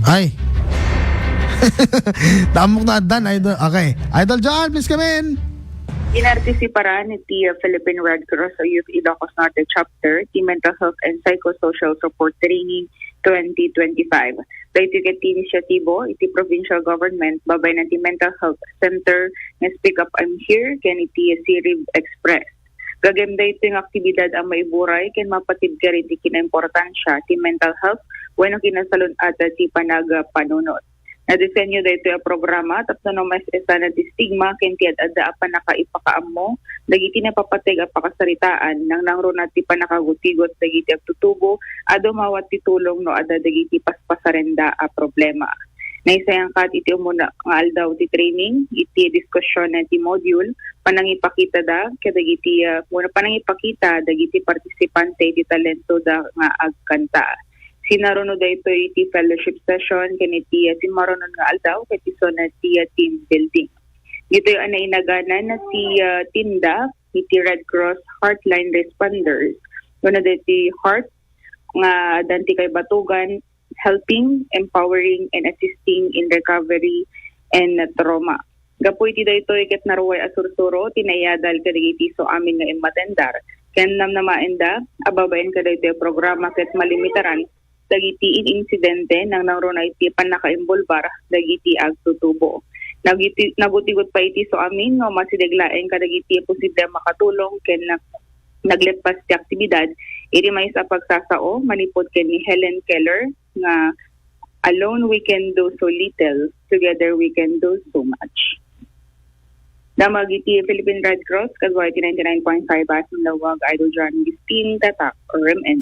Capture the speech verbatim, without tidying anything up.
Ay. Damok na addan, Idol. Okay. Idol John, please come in. Inartisiparan iti Philippine Red Cross Youth Ilocos Norte Chapter ti Mental Health and Psychosocial Support Training twenty twenty-five. Daytoy ket ti inisyatibo iti provincial government babaen ti Mental Health Center nga Speak Up, I'm Here ken iti Sirib Express. Gagem daytoy nga aktibidad a maiburay ken mapatibker iti kinaimportansia ti mental health wenno kinasalun-at ti panagpanunot. Nadisenyo daytoy a programa tapno maes-esan ti stigma ken ti ad-adda a pannakaipakaammo dagiti napapateg a pakasaritaan, nangnangruna ti pannakagutigot dagiti agtutubo a dumawat ti tulong no adda dagiti paspasarenda a problema. Naisayangkat iti umuna nga aldaw ti training, iti diskusyon ti module, panangipakitada kadagiti, ah, muna panangipakita dagiti partisipante iti talento da nga agkanta. Sinaruno daytoy iti fellowship session ken iti, ah, simmarunon nga aldaw ket isu ti, ah, team building. Ditoy a nainaganan ti, ah, team da iti Red Cross Heartline Responders. Una daytoy heart nga addan ti kaibatugan, helping, empowering, and assisting in recovery and trauma. Gapu iti daytoy ket naruay a sursuro ti naiyadal kadagiti isu amin nga immatendar ken namnamaenda a babaen kadaytoy a programa ket malimitaran dagiti in-insidente nangnangruna iti pannakaimbulbar dagiti agtutubo. Nagiti-, nagutigot pa iti isu amin nga umasideg laeng kadagiti posible a makatulong ken nag-, nagleppas ti aktibidad iti maysa a pagsasao manipud ken ni Helen Keller nga, "Alone we can do so little, together we can do so much." Damag iti Philippine Red Cross, kaduay ti ninety-nine point five F M Lawag, Idol John Gistin, Tatak, R M N.